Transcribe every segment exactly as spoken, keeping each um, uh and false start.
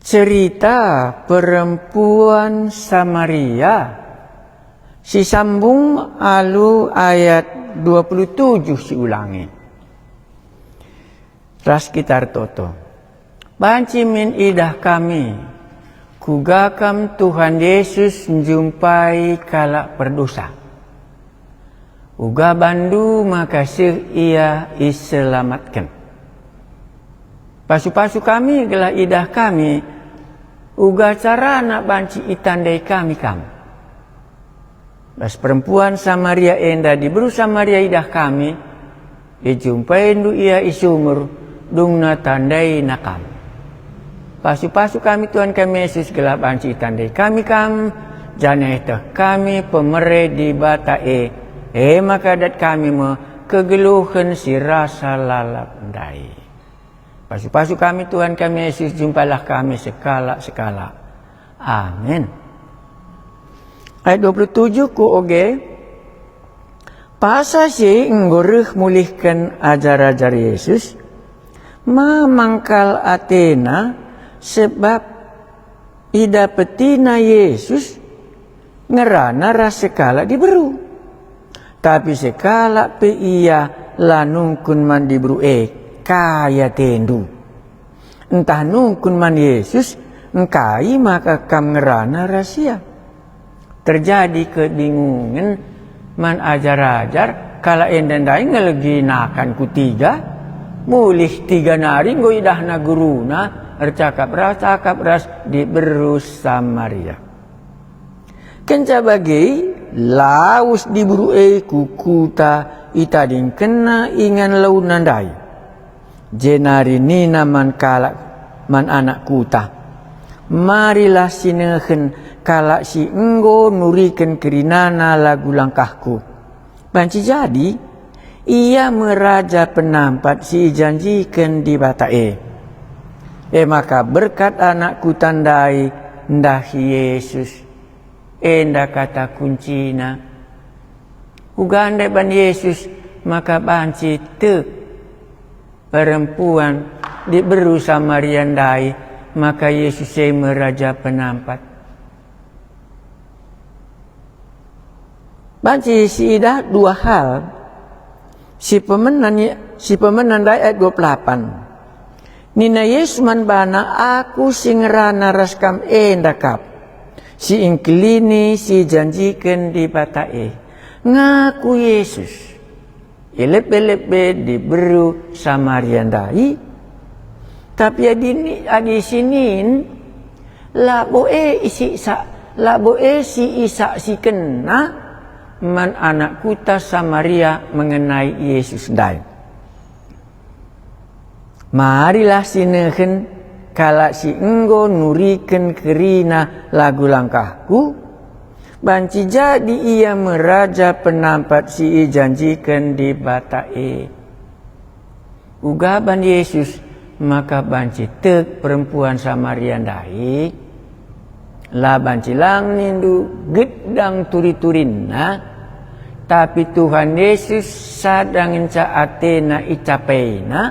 Cerita perempuan Samaria, sisambung alu ayat dua puluh tujuh siulangi. Ras kita ertoto. Banci min idah kami, kuga kam Tuhan Yesus njumpai kalak perdosa. Uga bandu maka seh ia iselamatken. Pasu-pasu kami gelah idah kami uga carana banci itandai kami kam. Bas perempuan Samaria enda diberu Samaria idah kami, ijumpaindu ia i sumur, dungna tandaina kam. Pasu-pasu kami Tuhan kami Yesus gelah banci itandai kami kam, janah ieteh kami pemere Dibata e, e maka dat kami me kegeluhen si rasa lalap ndai. Pasu-pasu kami Tuhan kami Yesus, jumpailah kami sekalak-sekalak. Amin. Ayat dua puluh tujuh ku oge, pasa si enggo reh mulihken ajar-ajar Yesus, mamang kal atena sebab idapetina Yesus ngerana ras sekalak diberu. Tapi sekalak pe ia la nungkun man diberu e, "Kai atendu?" Ntah nungkun man Yesus, "Engkai maka kam ngerana ras ia?" Terjadi kebingungen man ajar-ajar, kalak enda ndai ngelegi nakan ku tiga, mulih tiga nari enggo idahna guruna ercakap ras, cakap ras diberu Samaria. Kenca bage, lawes diberu e ku kuta itadingkenna ingan launa ndai. Jenari nina man kalak, man anak kuta, "Marilah sinehen kalak si enggo nuriken kerinana lagu langkahku. Banci jadi, ia me raja penampat si ijanjiken Dibata e." E maka berkat anak kuta ndai ndahi Yesus. Enda kata kuncina. Uga ndai ban Yesus maka banci tek perempuan diberu Samaria ndai maka Yesus e me raja penampat. Banci siidah dua hal si pemena, si pemena ndai ayat dua puluh delapan. Nina Yesus man bana, "Aku si ngerana ras kam enda kap, si engkelini si janjiken Dibata e." Ngaku Yesus, i lebe-lebe diberu Samaria ndai. Tapi adi ni-, adi sinin, labo e isiksa-, labo e si isaksikenna man anak kuta Samaria mengenai Yesus ndai. Marilah sinehen kalak si enggo nuriken kerina lagu langkahku, banci jadi ia me raja penampat si ijanjiken Dibata e. Uga ban Yesus maka banci tek perempuan Samaria ndai. La banci lang nindu gedang turi-turinna, tapi Tuhan Yesus sada ngenca atena icapaina,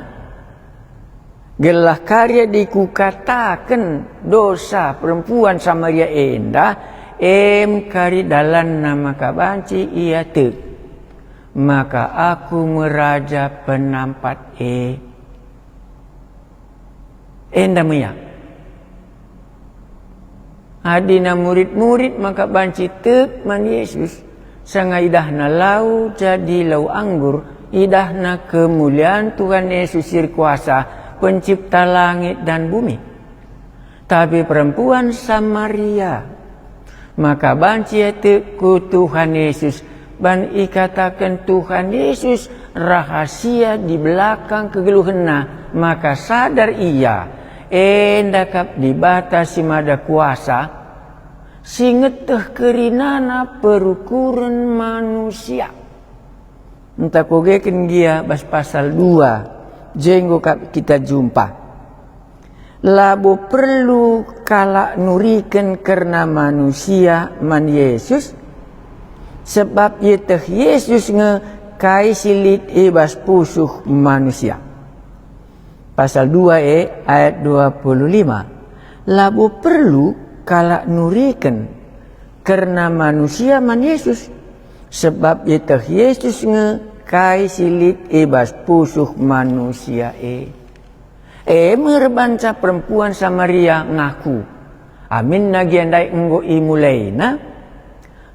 gelah kari adi kukataken dosa perempuan Samaria enda, em kari dalanna maka banci ia tek, maka aku me raja penampat e. Enda me ia. Adina murid-murid maka banci tek man Yesus, sanga idahna lau jadi lau anggur, idahna kemulian Tuhan Yesus si erkuasa, pencipta langit dan bumi. Tapi perempuan Samaria maka banci ia tek ku Tuhan Yesus, ban ikataken Tuhan Yesus rahasia di belakang kegeluhenna, maka sadar ia, enda kap Dibata si Mada Kuasa, si ngeteh kerinana perukuren manusia. Ntah kogeken gia bas pasal dua, je enggo kap kita jumpa. Labo perlu kalak nuriken kerna manusia man Yesus, sebab ieteh Yesus nge kai si lit i bas pusuh manusia. Pasal dua e ayat dua puluh lima. Labo perlu kalak nuriken kerna manusia man Yesus, sebab ieteh Yesus nge kai si lit i bas pusuh manusia e. E me erbanca perempuan Samaria ngaku, aminna gia ndai enggo imulaina.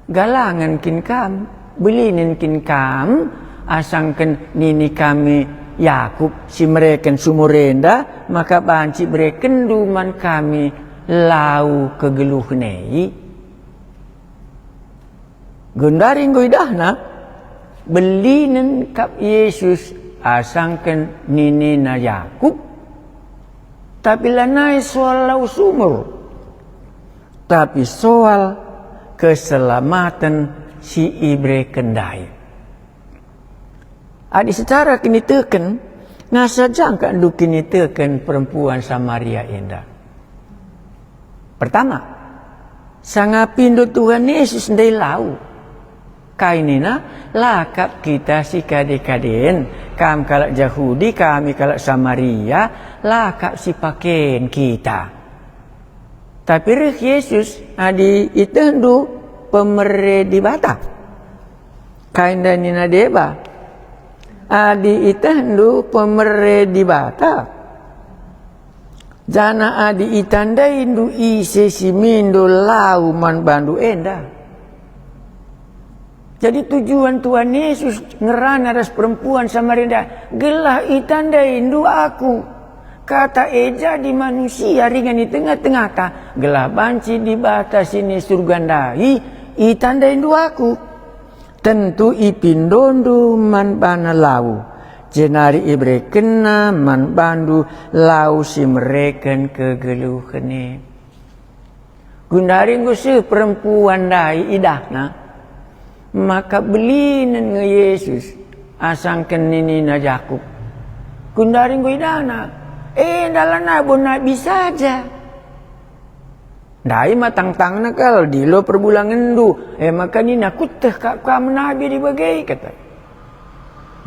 Galangen kin kam, belinen kin kam, asangken nini kami Yakub si mereken sumur enda, maka banci berekenndu man kami lau kegeluhen e? Genduari enggo idahna, belinen kap Yesus asangken ninina Yakub, tapi lanai soal lau sumur, tapi soal keselamaten si ibereken ndai. Adi secara kiniteken, ngasa jangka ndu kiniteken perempuan Samaria enda. Pertama, sanga pindo Tuhan Yesus ndai lau. Kai nina, la kap kita si kade-kaden, kam kalak Jahudi, kami kalak Samaria, la kap si paken kita. Tapi reh Yesus, adi itehndu pemere Dibata. Kai ndai nina deba? Adi itehndu pemere Dibata, janah adi itandaindu ise si mindo lau man bandu enda. Jadi tujuan Tuhan Yesus ngerana ras perempuan Samaria enda, gelah itandaindu Aku. Kata e jadi manusia ringan i tengah-tengahta, gelah banci Dibata si ni Surga ndai itandaindu Aku. Tentu ipindondu man bana lau, jenari iberekenna man bandu lau si mereken kegeluhen e. Genduari enggo seh perempuan ndai idahna, maka belinen nge Yesus asangken ninina Jakub. Genduari enggo idahna, enda lanai bo nabi saja. Ndai ma tangtangna kal dilo perbulangenndu, e maka nina, "Kueteh kap kam nabi adi bage," kata.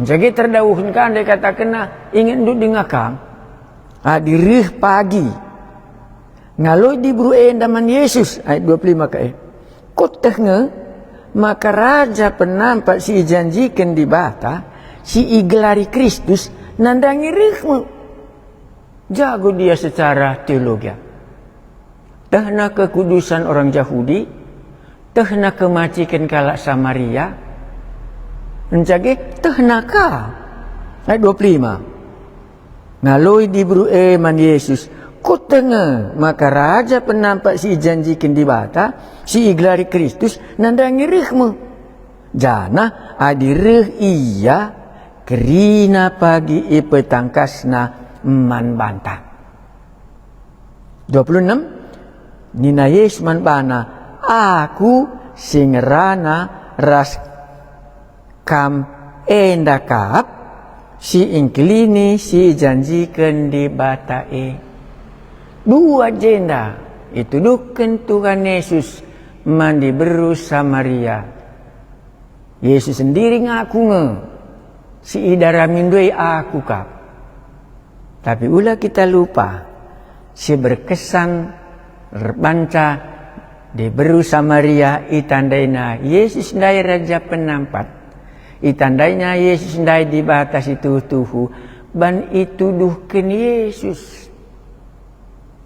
Njage terdauhen ka ndai katakenna, ingetndu denga kam. Adi reh pagi, ngaloi diberu enda man Yesus, ayat dua puluh lima ka e, "Kueteh nge maka Raja Penampat si ijanjiken Dibata, si igelari Kristus, nandangi rehmu." Jago dia secara teologia. Tehna kekudusan orang Jahudi, tehna kemaciken kalak Samaria, njage tehna ka. Ayat dua puluh lima. Ngaloi diberu e man Yesus, "Kueteh nge maka Raja Penampat si ijanjiken Dibata, si igelari Kristus, nandangi rehmu. Janah adi reh Ia, kerina pagi ipetangkasNa man banta." Dua puluh enem, nina Yesus man bana, "Aku si ngerana ras kam enda kap, si engkelini si ijanjiken Dibata e." Dua jenda ituduhken Tuhan Yesus man diberu Samaria. Yesus sendiri ngaku nge, "Si idaramindu e Aku kap." Tapi ula kita lupa, si berkesan erbanca diberu Samaria itandaina Yesus ndai Raja Penampat, itandaina Yesus ndai Dibata si tuhu-tuhu, ban ituduhken Yesus.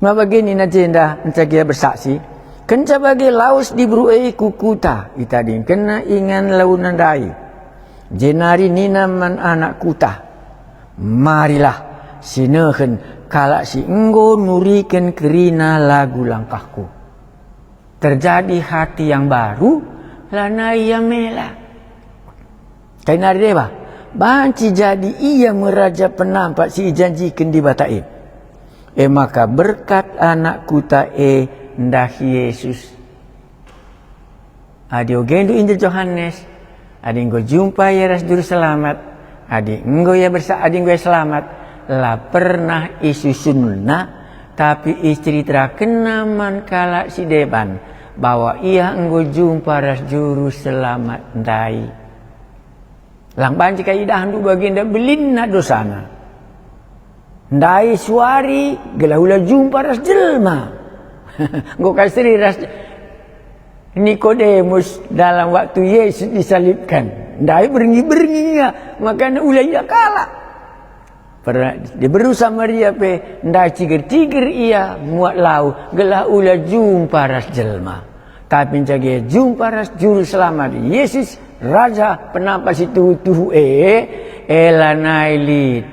Ma bage nina jenda, nca gia bersaksi, kenca bage lawes diberu e ku kuta, itadingkenna ingan launa ndai. Jenari nina man anak kuta, "Marilah, sinehen kalak si enggo nuriken kerina lagu langkahku." Terjadi hati yang baru, lanai ia mela. Kai nari deba, banci jadi ia me Raja Penampat si ijanjiken Dibata e. E maka berkat anak kuta e ndahi Yesus. Adi ogendu Injil Johanes, adi enggo jumpa ia ras Juru Selamat, adi enggo ia bersa-, adi enggo ia selamat, la pernah isusunna, tapi iceritakenna man kalak si deban bahwa ia enggo jumpa ras Juru Selamat ndai. Lang banci ka idahndu bagenda belinna dosana. Ndai suari gelah ula jumpa ras jelma. Enggo ka seri ras Nikodemus dalam waktu Yesus disalibkan. Ndai berngi-berngi ia, makana ula ia kalak. Pernah diberu Samaria pe ndai ciger-ciger ia muat lau gelah ula jumpa ras jelma. Tapi nca gia jumpa ras Juru Selamat Yesus, Raja Penampat si tuhu-tuhu e, e lanai lit.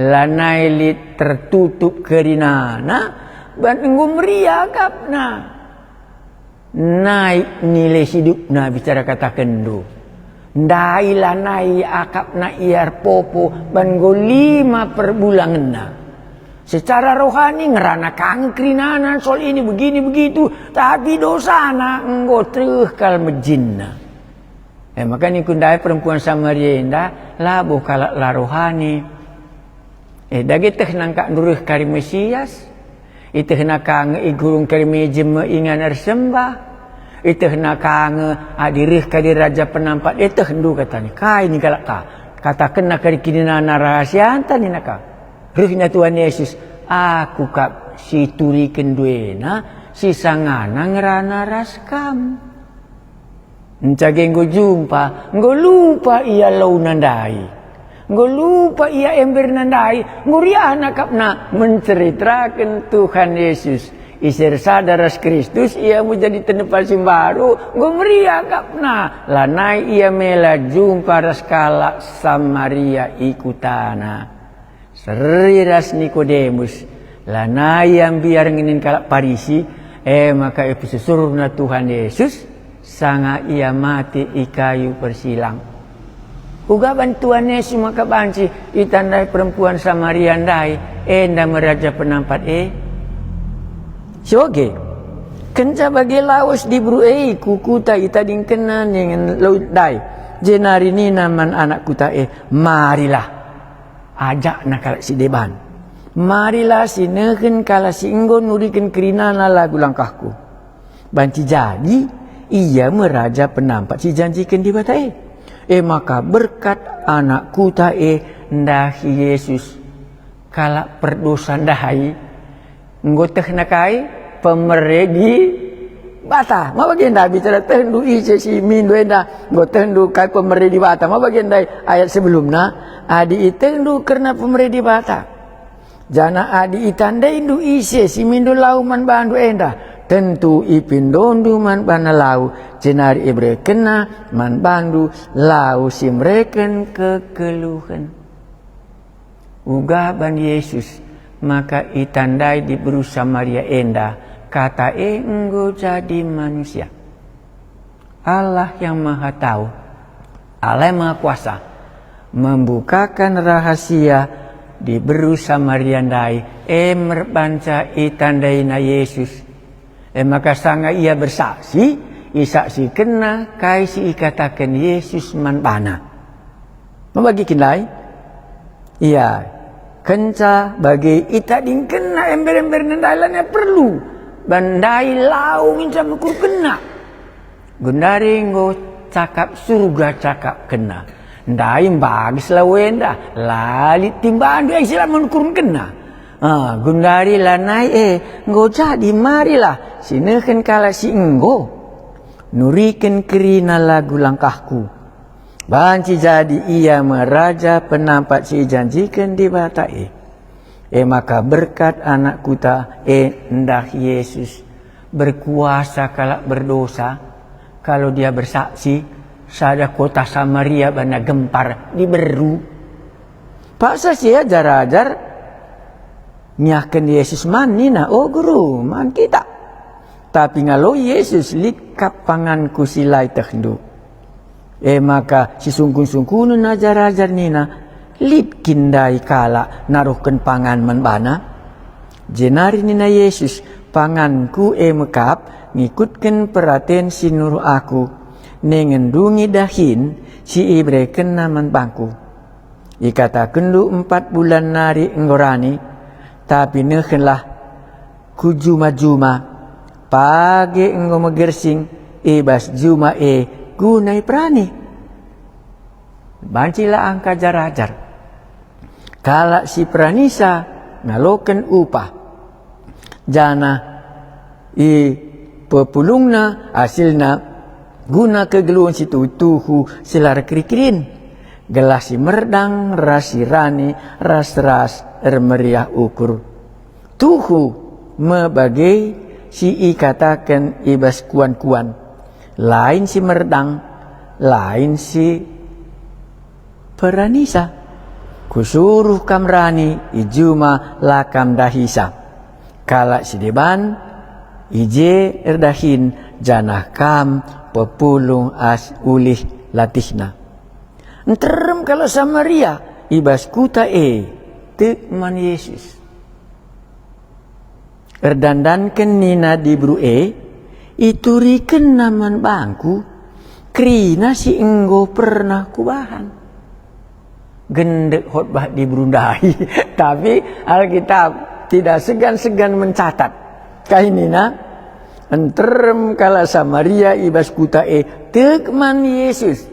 Lanai lit tertutup kerinana, ban enggo meriah akapna. Naik nilai hidupna bicara katakenndu. Ndai lanai akapna ia erpopo ban enggo lima perbulangenna. Secara rohani ngerana ka nge kerinana soal ini begini begitu, tapi dosana enggo tek kal mejinna. E maka ningku ndai perempuan Samaria enda labo kalak la rohani. E dage tehna ngka ndureh kari Mesias. Itehna ka nge igurung kari mejem me ingan ersembah. Itehna ka nge adi reh kari Raja Penampat, itehndu katanya, kai ni kalak ka? Katakenna kari kerinana rahasianta nina ka. Rehna Tuhan Yesus, Aku kap si turikenndu ena, si sangana ngerana ras kam. Nca ge enggo jumpa, enggo lupa ia launa ndai. Enggo lupa ia emberna ndai, enggo riahna akapna menceritaken Tuhan Yesus. Ise ersada ras Kristus, ia me jadi tenepa si mbaru, enggo meriah akapna. Lanai ia mela jumpa ras kalak Samaria i kutana. Seri ras Nikodemus, lanai ia mbiar ngenin kalak Parisi, e maka ipesusurna Tuhan Yesus, sanga ia mate i kayu persilang. Uga ban Tuhan Yesus maka banci itandai perempuan Samaria ndai, enda me Raja Penampat e. Soge, kenca bage lawes diberu e ku kuta itadingkenna ningen lau ndai, jenari nina man anak kuta e, Marilah. Ajakna kalak si deban. Marilah si nehen kalak si enggo nuriken kerinana lagu langkahku. Banci jadi, ia me Raja Penampat si ijanjiken Dibata e. E maka berkat anak kuta e ndahi Yesus. Kalak perdosa ndai. Enggo tehna kai? Pemere Dibata. Ma bage ndai bicara tehndu ise si mindo enda? Enggo tehndu kai pemere Dibata? Ma bage ndai ayat sebelumna? Adi itehndu kerna pemere Dibata, janah adi itandaindu ise si mindo lau man bandu enda, tentu ipindondu man bana lau, jenari iberekenna man bandu lau si mereken kekeluhen. Uga ban Yesus maka itandai diberu Samaria enda, Kata e enggo jadi manusia. Allah yang Maha Tahu, Allah yang Maha Kuasa, membukakan rahasia diberu Samaria ndai, e merbanca itandaina Yesus. E maka sanga ia bersaksi, isaksikenna kai si ikataken Yesus man bana. Ma bage kin ndai? Ia, kenca bage itadingkenna ember-emberna ndai, lanai perlu ban ndai lau nginca nukurkenna. Gundari enggo cakap Surga cakapkenna. Ndai mbages lau enda, la lit timbandu e si la menukurkenna. Ah, gundari lanai e enggo jadi marilah si nehen kalak si enggo nuriken kerina lagu langkahku. Banci jadi ia me Raja Penampat si ijanjiken Dibata e. E maka berkat anak kuta e ndah Yesus, berkuasa kalak berdosa, kalau dia bersaksi, sada kota Samaria bana gempar diberu. Paksa si ajar-ajar ngiahken Yesus man nina, "O Guru, man kita." Tapi ngalo Yesus, "Lit kap panganKu si la itehndu." E maka sisungkun-sungkunen ajar-ajar nina, "Lit kin ndai kalak naruhken pangan man baNa?" Jenari nina Yesus, "PanganKu e me kap ngikutken peraten si nuruh Aku, dingen ndungi dahin si iberekenNa man bangKu. Ikatakenndu empat bulan nari enggo rani, tapi nehenlah ku juma-juma, page enggo megersing i bas juma e guna iperani." Banci la angka ajar-ajar. Kalak si peranisa ngaloken upah, janah I pepulungna asilna guna kegeluhen si tuhu-tuhu si la erkeri-kerin, gelah si merdang ras si rani ras-ras ermeriah ukur. Tuhu me bage si ikataken i bas kuan-kuan, lain si merdang, lain si peranisa. Kusuruh kam rani i juma la kam ndahisa. Kalak si deban i je erdahin, janah kam pepulung ras ulih latihna. Nterem kalak Samaria i bas kuta e tek man Jesus. Erdandanken nina diberu e, "Iturikenna man bangku kerina si enggo pernah kubahan." Gendek khotbah diberu ndai, tapi Alkitab tidak segan-segan mencatat. Kai nina? Nterem kalak Samaria i bas kuta e tek man Jesus.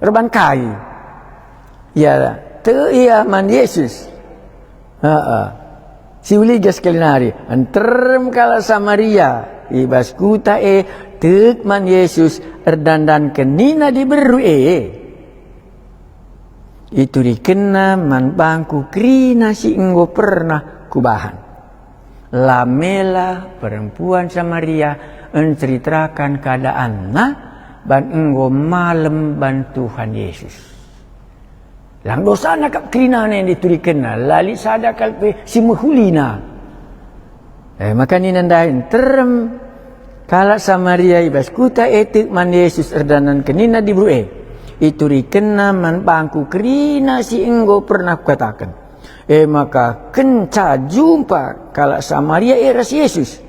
Erban kai? Ia tek ia man Jesus. Heeh. Si uliga sekali nari, nterem kalak Samaria i bas kuta e tek man Jesus, erdandanken nina diberu e, "Iturikenna man bangku kerina si enggo pernah kubahan." La mela perempuan Samaria enceritaken keadaanna ban enggo malem ban Tuhan Yesus. Lang dosana kap kerinana yang diturikenna, la lit sada kal pe si mehulina. Eh, maka nina ndai nterem kalak Samaria i bas kuta e tek man Jesus, erdandanken nina diberu e, "Iturikenna man bangku kerina si enggo pernah kukataken." E maka kenca jumpa kalak Samaria e ras Jesus,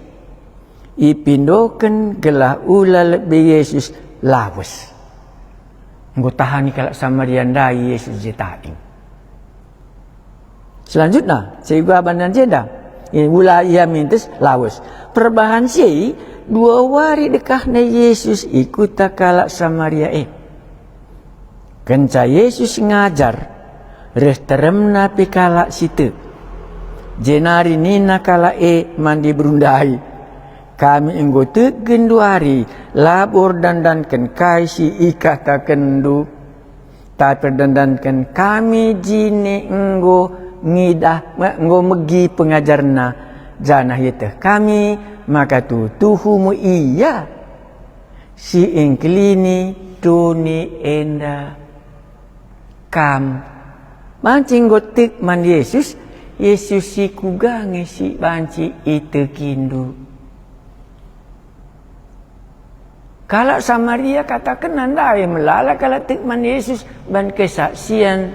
ipindoken gelah ula lebe Jesus lawes. Enggo tahani kalak Samaria ndai Jesus je tading. Selanjutna, seh uga bandan jenda, ula ia mintes lawes. Perbahan si e, dua wari dekahna Jesus i kuta kalak Samaria e. Kenca Jesus ngajar, reh teremna pe kalak si tek. Jenari nina kalak e man diberu ndai, "Kami enggo tek genduari, labo erdandanken kai si ikatakenndu, tapi erdandanken kami jine enggo ngidah, enggo megi pengajarna, janah ieteh kami maka tuhu-tuhu me ia si engkelini doni enda." Kam banci enggo tek man Jesus, Jesus si kuga nge si banci itekindu? Kalak Samaria katakenna ndai melala kalak tek man Jesus ban kesaksian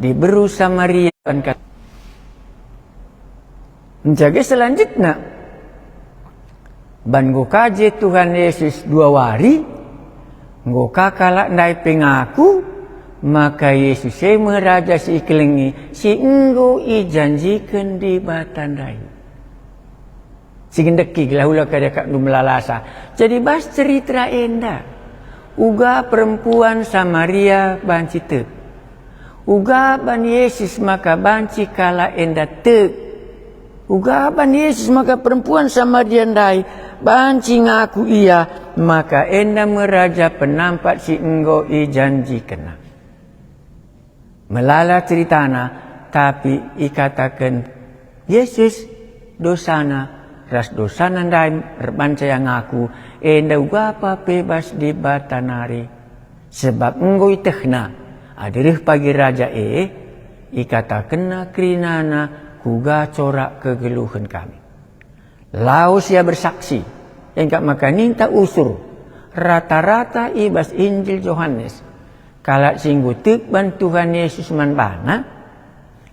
diberu Samaria ban ka-, Njaga selanjutna, ban enggo ka je Tuhan Yesus dua wari, enggo ka kalak ndai pe ngaku maka Yesus e me Raja si ikelengi, si enggo ijanjiken Dibata ndai. Si ngendeki gelah ula kari akapndu melalasa. Jadi bas cerita enda, uga perempuan Samaria banci tek. Uga ban Yesus maka banci kalak enda tek. Uga ban Yesus maka perempuan Samaria ndai banci ngaku ia maka enda me Raja Penampat si enggo ijanjikenNa. Melala ceritana, tapi ikataken Yesus dosana, ras dosana ndai erbahanca ia ngaku, enda uga pe bas Dibata nari. Sebab enggo ietehna, adi reh pagi Raja e, ikatakenna kerinana kuga corak kegeluhen kami. Lawes ia bersaksi, engkap maka ninta usur, rata-rata i bas Injil Johanes, kalak si enggo tek ban Tuhan Yesus man bana,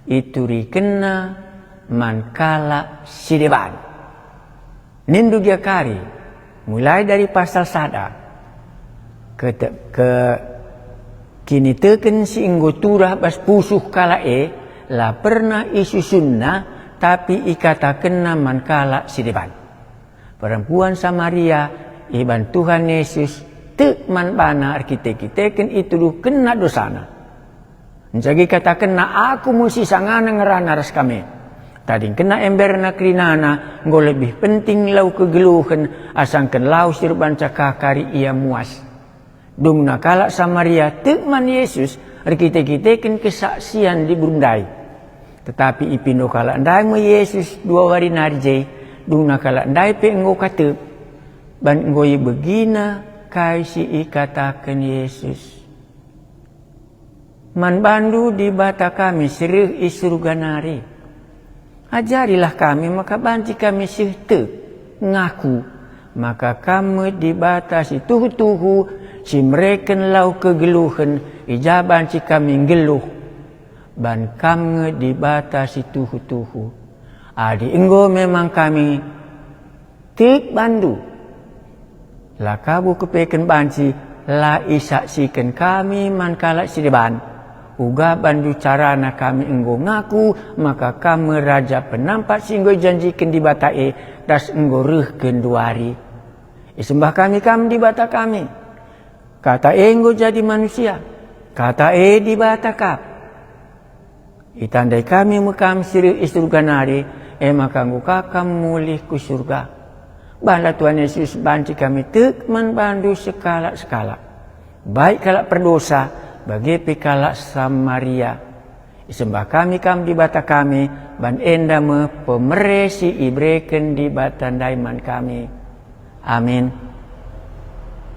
iturikenna man kalak si deban. Nindu gia kari, mulai dari pasal sada, kete-, ke-, kiniteken si enggo turah bas pusuh kalak e, la pernah isusunna, tapi ikatakenna man kalak si deban. Perempuan Samaria iban Tuhan Yesus tek man bana erkite-kiteken ituduhkenna dosana. Njaga ikatakenna, "Aku me si sangana ngerana ras kami." Tadingkenna emberna kerinana enggo lebih penting lau kegeluhen asangken lau si erbanca ka kari ia muas. Dungna kalak Samaria tek man Yesus erkite-kiteken kesaksian diberu ndai. Tetapi ipindo kalak ndai me Yesus dua wari nari je, dungna kalak ndai pe enggo ka tek, ban enggo ibegina kai si ikataken Yesus. Man bandu Dibata kami si reh i Surga nari. Ajarilah kami maka banci kami seh tek, ngaku, maka Kam me Dibata si tuhu-tuhu, si mereken lau kegeluhen, i ja banci kami nggeluh. Ban Kam nge Dibata si tuhu-tuhu. Adi enggo memang kami tek bandu, la kabo kepeken banci la isaksiken kami man kalak si deban. Uga bandu carana kami enggo ngaku maka Kam me Raja Penampat si enggo ijanjiken Dibata e ras enggo reh genduari. Isembah kami Kam Dibata kami. Kata e enggo jadi manusia. Kata e Dibata kap. Itandai kami me Kam si reh i Surga nari, e maka enggo ka Kam mulih ku Surga. Banlah Tuhan Yesus banci kami tek man bandu sekalak-sekalak, baik kalak perdosa, bage pe kalak Samaria. Isembah kami Kam Dibata kami, ban enda me pemere si ibereken Dibata ndai man kami. Amin.